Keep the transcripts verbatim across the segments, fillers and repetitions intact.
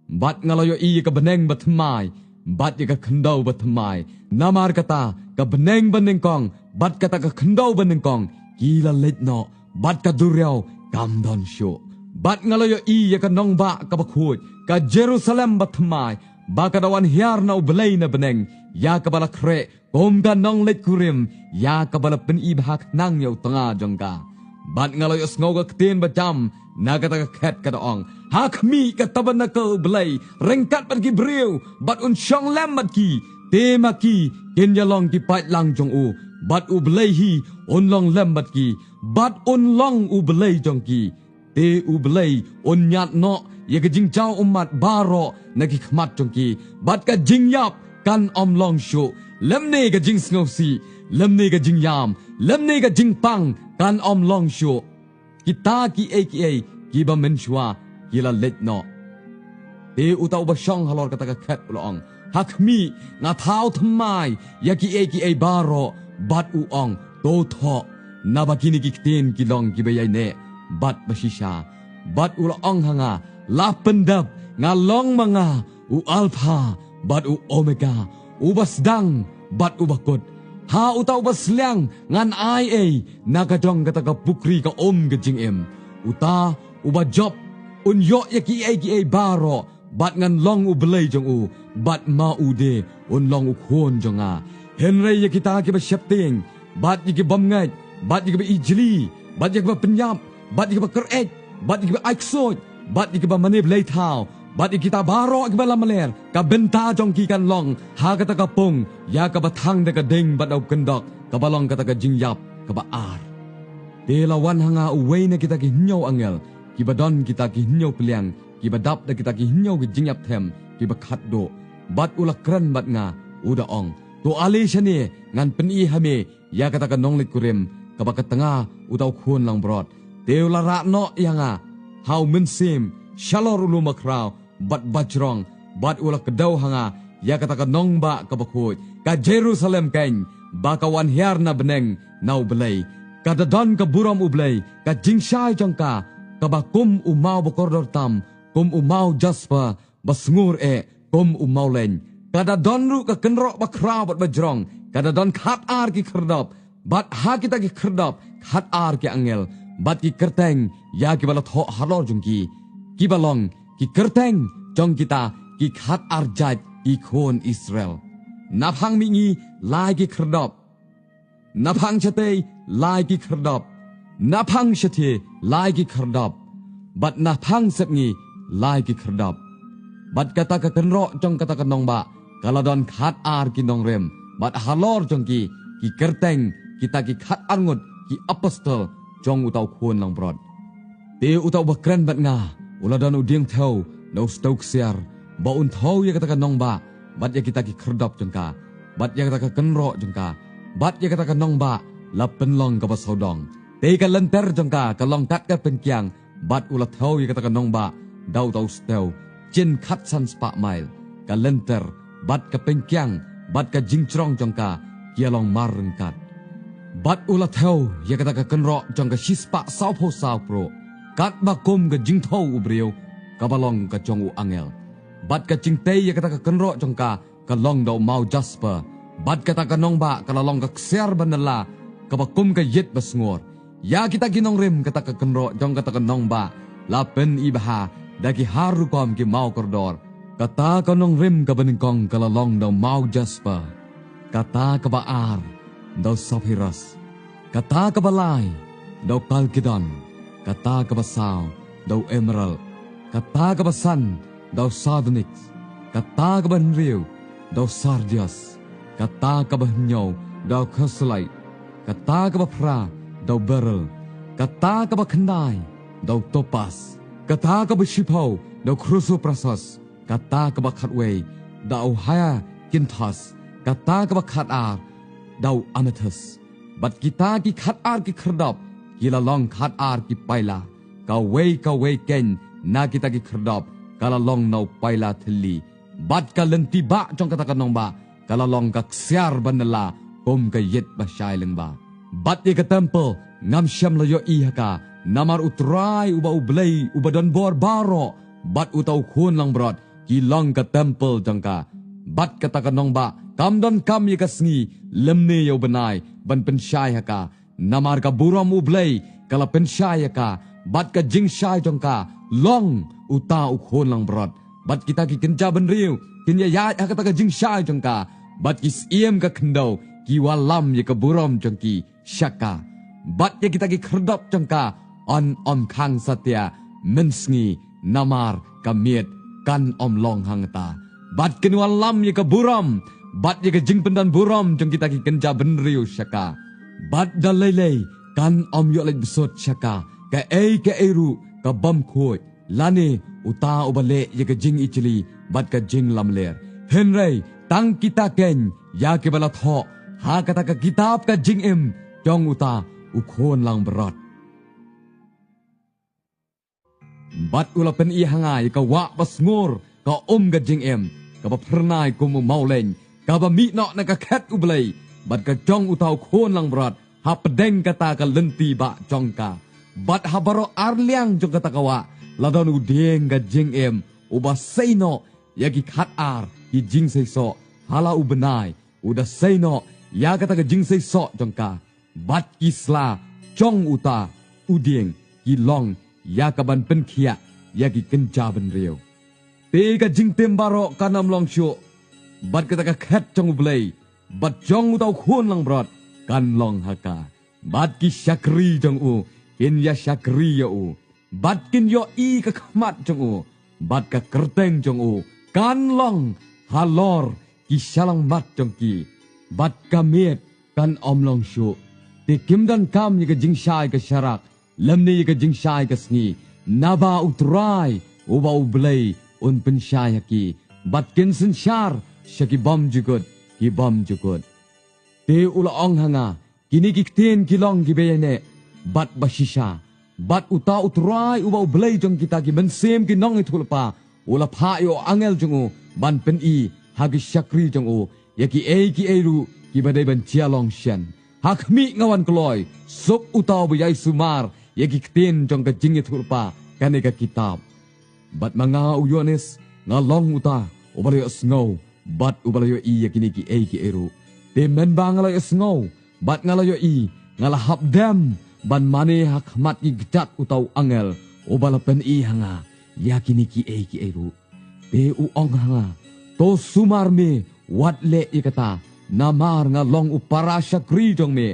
Bad nga la ïohi ïa ka bneng bathymmai bad ïa ka khyndew bathymmai. Namar kata ka bneng banyngkong bad kata ka khyndew banyngkong ki la leit noh, bad ka duriaw kam don shuh. Bad nga la ïohi ïa ka nongbah kaba khuid, ka Jerusalem bathymmai, ba ka da wan hiar na U Blei na bneng, ïa kaba la khreh kum ka nongleit kurim, ïa kaba la pyni bha khnang ïa u tnga jong ka. Bad nga la ïohsngew ka ktien bajam na kata ka khet ka da ong, ha khmih, ka tabernakl U Blei ryngkat bad ki briew, bad un shong lem bad ki. Te ma ki kin ïalong ki paidlang jong u, bad U Blei hi un long lem bad ki, bad un long U Blei jong ki. Te U Blei un ñiad noh ïa ka jingjaw ummat baroh na ki khmat jong ki, bad ka jingïap kan ym long shuh, lymne ka jingsngewsih, lymne ka jingïam, lymne ka jingpang kan ym long shuh. Kita kiei kiei kiba mynshuwa ki la leit noh. Te uta uba shong halor kata ka khet u la ong, ha khmih, nga thaw thymmai ïa kiei kiei baroh, bad u ong, to thoh, naba kine ki ktien ki long kiba ïaineh bad bashisha. Bad u la ong ha nga, la pyndep, nga long ma nga u Alpha bad u Omega, uba sdang bad uba kut. Ha uta uba sliang ngan ai ei na ka jong kata ka pukri ka um ka jingim. Uta uba jop un ïoh ïa kiei kiei baroh, bad ngan long U Blei jong u, bad ma u de un long u khun jong nga. Hynrei ïa kita kiba sheptieng, bad ïa ki bymngeit, bad ïa kiba ijli, bad ïa kiba pynïap, bad ïa kiba kyreit, bad ïa kiba ai ksuid, bad ïa kiba mane blei thaw, bad ïa kita baroh kiba lamler, ka bynta jong ki kan long ha kata ka pung ïa kaba thang da ka ding bad da u kyndok, kaba long kata ka jingïap kaba ar. Te la wan ha nga uwei na kita ki hynñiew angel, kiba don kita ki hynñiew pliang, kiba dap da kita ki hynñiew ki jingïapthem kiba khatduh. Bad u la kren bad nga, u da ong, to ale shane, ngan pyni ha me ïa kata ka nongleit kurim, kaba ka tnga uta u khun langbrot. Te u la rah noh ïa nga ha u mynsiem shalor u lum bakhraw bad bajrong, bad u la kdew ha nga ïa kata ka nongbah kaba khuid, ka Jerusalem keiñ, ba ka wan hiar na bneng na U Blei. Ka da don ka burom U Blei, ka jingshai jong ka kaba kum u maw bakordor tam, kum u maw jasper, ba sngur eh kum u mawleiñ. Ka da don ruh ka kynroh bakhraw bad bajrong, ka da don khat ar ki khyrdop, bad ha kita ki khyrdop khat ar ki angel, bad ki kyrteng ïa kiba la thoh halor jong ki, kiba long ki kyrteng jong kita ki khat ar jait ki khun Israel. Naphang mihngi lai ki khyrdop, naphang shatei lai ki khyrdop, naphang shathie lai ki khyrdop, bad naphang sepngi lai ki khyrdop. Bad kata ka kynroh jong kata ka nongbah ka la don khat ar ki nongrim, bad halor jong ki, ki kyrteng kita ki khat ar ngut ki apostol jong uta u khun langbrot. Te uta uba kren bad nga u la don u dieng thew da u stew ksiar, ba un thew ïa kata ka nongbah, bad ïa kita ki khyrdop jong ka, bad ïa kata ka kynroh jong ka, bad ïa kata ka nongbah la pynlong kaba sawdong. Te ka lynter jong ka ka long kat ka pynkiang, bad u la thew ïa kata ka nongbah da uta u stew jin khatsan spah mail. Ka lynter, bad ka pynkiang, bad ka jingjrong jong ka ki ïa long mar ryngkat. Bad u la thew ïa kata ka kynroh jong ka shispah sawphew saw pruh, katba kum ka jingthew u briew kaba long ka jong u angel. Bad ka jingtei ïa kata ka kynroh jong ka ka long da u maw jasper, bad kata ka nongbah ka la long ka ksiar ba nylla kaba kum ka ïit ba sngur. Ïa kita ki nongrim kata ka kynroh jong kata ka nongbah la pyni bha da ki har rukom ki maw kordor. Kata ka nongrim kaba nyngkong ka la long da u maw jasper, kata kaba ar da u sapphirus, kata kaba lai da u kalkedon, kata kaba saw da u emerald, kata kaba san da u sardonyx, kata kaba hynriew da u sardius, kata kaba hynñiew da u chrysolite, kata kaba phra da u beryl, kata kaba khyndai da u topas, kata kaba shiphew da u chrysoprasus, kata kaba khatwei da u hyacinthus, kata kaba khat ar da u amethyst. Bad kita ki khat ar ki khyrdop ki la long khat ar ki paila, kawei kawei keiñ na kita ki khyrdop ka la long na u paila thylli. Bad ka lynti bah jong kata ka nongbah ka la long ka ksiar ba nylla kum ka ïit ba shai lyngba. Bad ïa ka templ ngam shym la ïohi ha ka, namar U Trai uba U Blei uba don bor baroh, bad uta u khun langbrot, ki long ka temple jong ka. Bad kata ka nongbah kam donkam ïa ka sngi lymne ïa u bnai ban pynshai ha ka, namar ka burom U Blei ka la pynshai ïa ka, bad ka jingshai jong ka long uta u khun langbrot. Bad kita ki kynja bynriew kin ïaid ha kata ka jingshai jong ka, bad ki syiem ka khyndew ki wallam ïa ka burom jong ki sha ka. Bad ïa kita ki khyrdop jong ka yn ym khang satia mynsngi, namar ka miet kan ym long hangta. Bad kin wallam ïa ka burom bad ïa ka jingpyndan burom jong kita ki kynja bynriew sha ka. Bad da lei lei kan ym ïoh leit bsut sha ka kaei kaei ruh ka bym khuid, lane uta uba leh ïa ka jingijli bad ka jinglamler. Hynrei tang kita keiñ ïa kiba la thoh ha kata ka kitab ka jingim jong uta u khun langbrot. Bad u la pyni ha nga ïa ka wah ba sngur ka um ka jingim, kaba phyrnai kum u mawleiñ, kaba mih noh na ka khet U Blei bad ka jong uta u khun langbrot hapdeng kata ka lynti bah jong ka. Bad ha baroh ar liang jong kata ka wah la don u dieng ka jingim, uba sei noh ïa ki khat ar ki jingseisoh ha la u bnai, u da sei noh ïa kata ka jingseisoh jong ka. Bad ki sla jong uta u dieng ki long ïa kaban pynkhiah ïa ki kynja bynriew. Te ka jingtim baroh kan ym long shuh, bad kata ka khet jong U Blei bad jong uta u khun langbrot kan long ha ka. Bad ki shakri jong u kin ïa shakri ïa u, bad kin ïohi ka khmat jong u, bad ka kyrteng jong u kan long halor ki shyllangmat jong ki. Bad ka miet kan ym long shuh, te kim donkam ïa ka jingshai ka sharak lymne ïa ka jingshai ka sngi, naba U Trai uba U Blei un pynshai ha ki, bad kin synshar sha ki bymjukut ki bymjukut. Te u la ong ha nga, kine ki ktien ki long kiba ïaineh bad ba shisha. Bad uta U Trai uba U Blei jong kita ki mynsiem ki nongïathuhlypa u la phah ïa u angel jong u ban pyni ha ki shakri jong u ïa kiei kiei ruh kiba dei ban jia long shen. Ha khmih nga wan kloi, suk uta uba ïai sumar ïa ki ktien jong ka jingïathuhlypa kane ka kitab. Bad ma nga u Ïoannis nga long uta uba la ïohsngew bad uba la ïohi ïa kine kiei kiei ruh. Te mynba nga la ïohsngew bad nga la ïohi, nga la hap dem ban mane ha khmat ki kjat uta u angel uba la pyni ha nga ïa kine kiei kiei ruh. Te u ong ha nga, to sumar me, wat leh ïa kata, namar nga long u para shakri jong me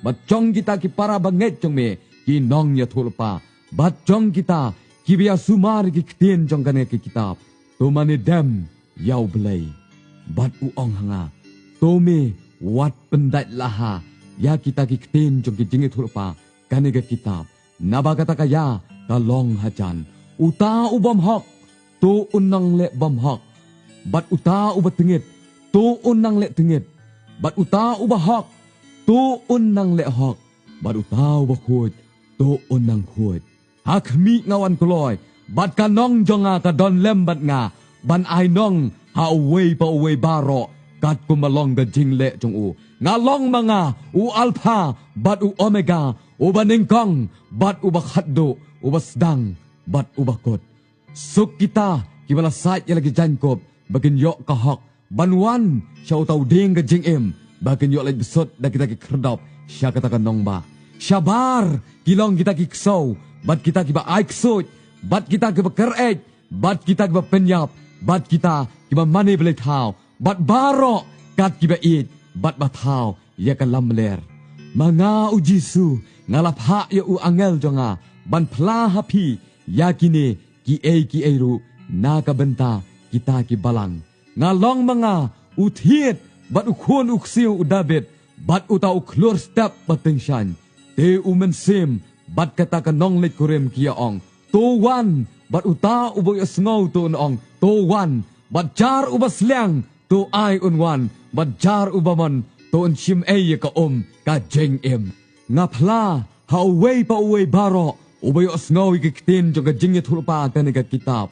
bad jong kita ki para bangeit jong me ki nongïathuhlypa, bad jong kita kiba ïa sumar ïa ki ktien jong kane ka kitab. To mane dem ïa U Blei. Bad u ong ha nga, to me wat pyndait laha ïa kita ki ktien jong ki jingïathuhlypa kane ka kitab, naba kata ka ïa ka long hajan. Uta u bymhok, to un nang leh bymhok, bad uta uba tngit, to un nang leh tngit, bad uta uba hok, to un nang leh hok, bad uta uba khuid, to un nang khuid. Ha khmih nga wan kloi, bad ka nong jong nga ka don lem bad nga ban ai nong ha uwei pa uwei baroh katkum ba long ka jingleh jong u. Nga long ma nga u Alpha bad u Omega, uba nyngkong bad uba khatduh, uba sdang bad uba kut. Suk kita kiba la sait ïa la ki jaiñkup ba kin ïoh ka hok ban wan sha uta u dieng ka jingim, ba kin ïoh leit bsut da kita ki khyrdop sha kata ka nongbah. Shabar ki long kita ki ksew bad kita kiba ai ksuid bad kita kiba kyr-eit bad kita kiba pynïap bad kita kiba mane blei thaw, bad baroh kat kiba ïeit bad ba thaw ïa ka lamler. Ma nga u Jisu nga la phah ïa u angel jong nga ban phla ha phi ïa kine kiei kiei ruh na ka bynta kita ki balang. Nga long ma nga u thied bad u khun u ksiew u Dabid, bad uta u khlur step ba tyngshaiñ. Te u Mynsiem bad kata ka nongleit kurim ki ïa ong, to wan. Bad uta uba ïohsngew to un ong, to wan. Bad jar uba sliang to ai un wan, bad jar uba mon to un shim ei ïa ka um ka jingim. Nga phla ha uwei pa uwei baroh uba ïohsngew ïa ki ktien jong ka jingïathuhlypa kane ka kitab,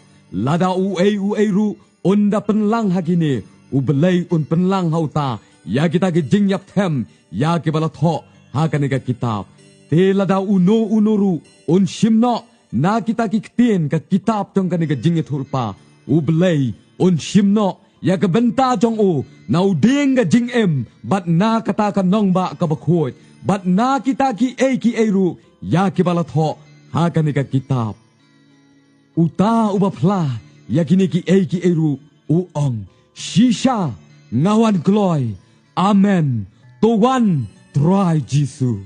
lada uei uei ruh un da pynlang ha kine, U Blei un pynlang ha uta ïa kita ki jingïap them ïa kiba la thoh ha kane ka kitab. Te lada uno uno ruh un shim noh na kita ki ktien ka kitab jong kane ka jingïathuhlypa, U Blei Un shim noh ïa ka bynta jong u na u dieng ka jingim, bad na kata ka nongbah ka bakhuid, bad na kita kiei kiei ruh ïa kiba la thoh ha kane ka kitab. Uta uba phla ïa kine kiei kiei ruh u ong, Shisha, nga wan kloi. Amen. To wan, Trai Jisu.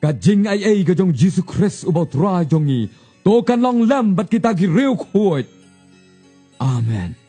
Ka jingaiei ka jong U Jisu Khrist uba U Trai jong ngi, to kan long lem bad kita ki riewkhuid. Amen.